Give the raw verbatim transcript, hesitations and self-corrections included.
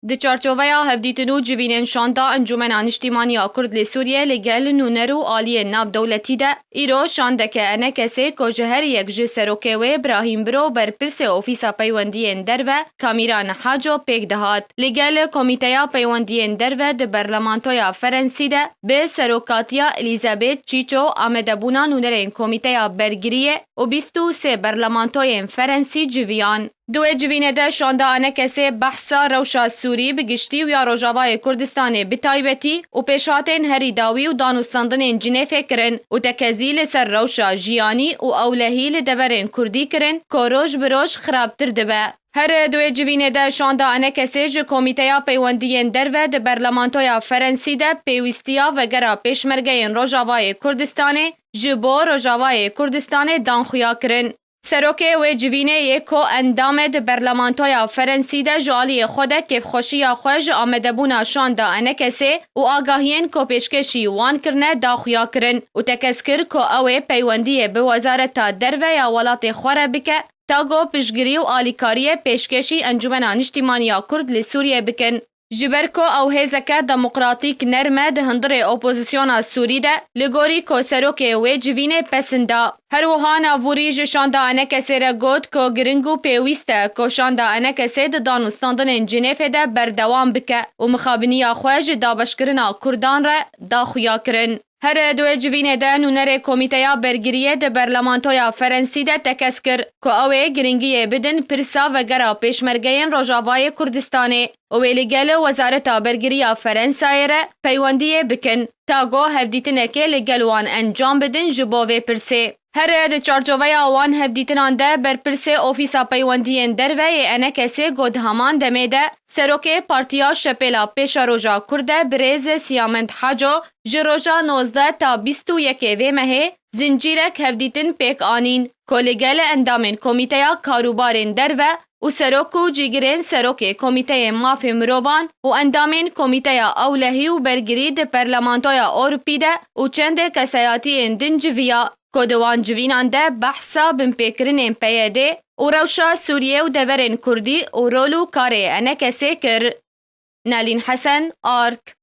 Di çarçoveya hevdîtin û civînên şanda Encûmena Niştîmanî ya Kurd li Sûriyê li gel nûner û aliyên navdewletî de, îro şandeke ENKSê ku ji her yek ji serokê wê Brahîm Biro, berpirsê Ofîsa Peywendiyên Derve Kamîran Haco pêk dihat. Li gel Komîteya Peywendiyên Derve di Berlemantoya Ferensî de bi serokatiya Elizabeth Çîço, amadebûna nûnerên Komîteya Bergiriyê û bîst û sê berlemantoyên Ferensî civiyan. Di wê civînê de şanda ENKSê behsa rewşa Sûrî bi giştî û ya Rojavayê Kurdistanê bi taybetî û pêşhatên herî dawî û danûstandinên Cinêfê kirin û tekezî li ser rewşa jiyanî û ewlehî li deverên Kurdî kirin ku roj bi roj xirabtir dibe. Her di wê civînê de şanda ENKSê ji Komîteya Peywendiyên Derve di Berlemantoya Ferensî de pêwîstiya vegera pêşmergeyên Rojavayê Kurdistanê ji bo Rojavayê Kurdistanê dan xuya kirin. Serokê wê civînê yê ku endam e di Berlemantoya Ferensî de ji aliyê xwe de kêfxweşiya xwe ji amadebûna şanda ENKSê û agahiyên ku pêşkêşî wan kirine da xuya kirin û tekez kir ku ew ê peywendiyê bi Wezareta Derve ya welatê xwe re bike, ta ku piştgirî û alîkariyê pêşkêşî Encûmena Niştîmanî ya Kurd li Sûriyê bikin. Ji ber ku ew hêzeke demokratîk nerm e di hundirê opozisyona Sûrî de, li gorî ku serokê wê civînê pesind da. Her wiha Navûrî ji şanda ENKSê re got ku giring û pêwîst e ku şanda ENKSê di danûstandinên Cinêfê de berdewam bike û mixabiniya xwe ji dabeşkirina Kurdan re da xuya kirin. Her di wê civînê de nûnerê Komîteya Bergiriyê di Berlemantoya Ferensî de tekez kir ku ew ê giringiyê bidin pirsa vegera pêşmergeyên Rojavayê Kurdistanê û wê li gel Wezareta Bergiriya Ferensayê re peywendiyê bikin, ta ku hevdîtinekê li gel wan encam bidin ji bo vê pirsê. Here di çarçoveya wan hevdîtinan de berpirsê Ofîsa Peywendiyên Derve yê ENKSê got heman demê de serokê Partiya Şepêla Pêşeroja Kurd e birêz Siyamend Haco ji roja nozdeh ta bîst û yekê vê mehê zincîrek hevdîtin pêk anîn ku li gel endamên Komîteya Karûbarên Derve û serok û cîgirên serokê Komîteyê Mafê Mirovan û endamên Komîteya Ewlehî û Bergirî di Perlemantoya Ewropî de û çendê kesayetiyên din civiya ku di wan civînan de behsa binpêkirinên PYDê û rewşa Sûriyê û deverên Kurdî û rol û karê ENKSê kir. Nalîn Hesen, ARK.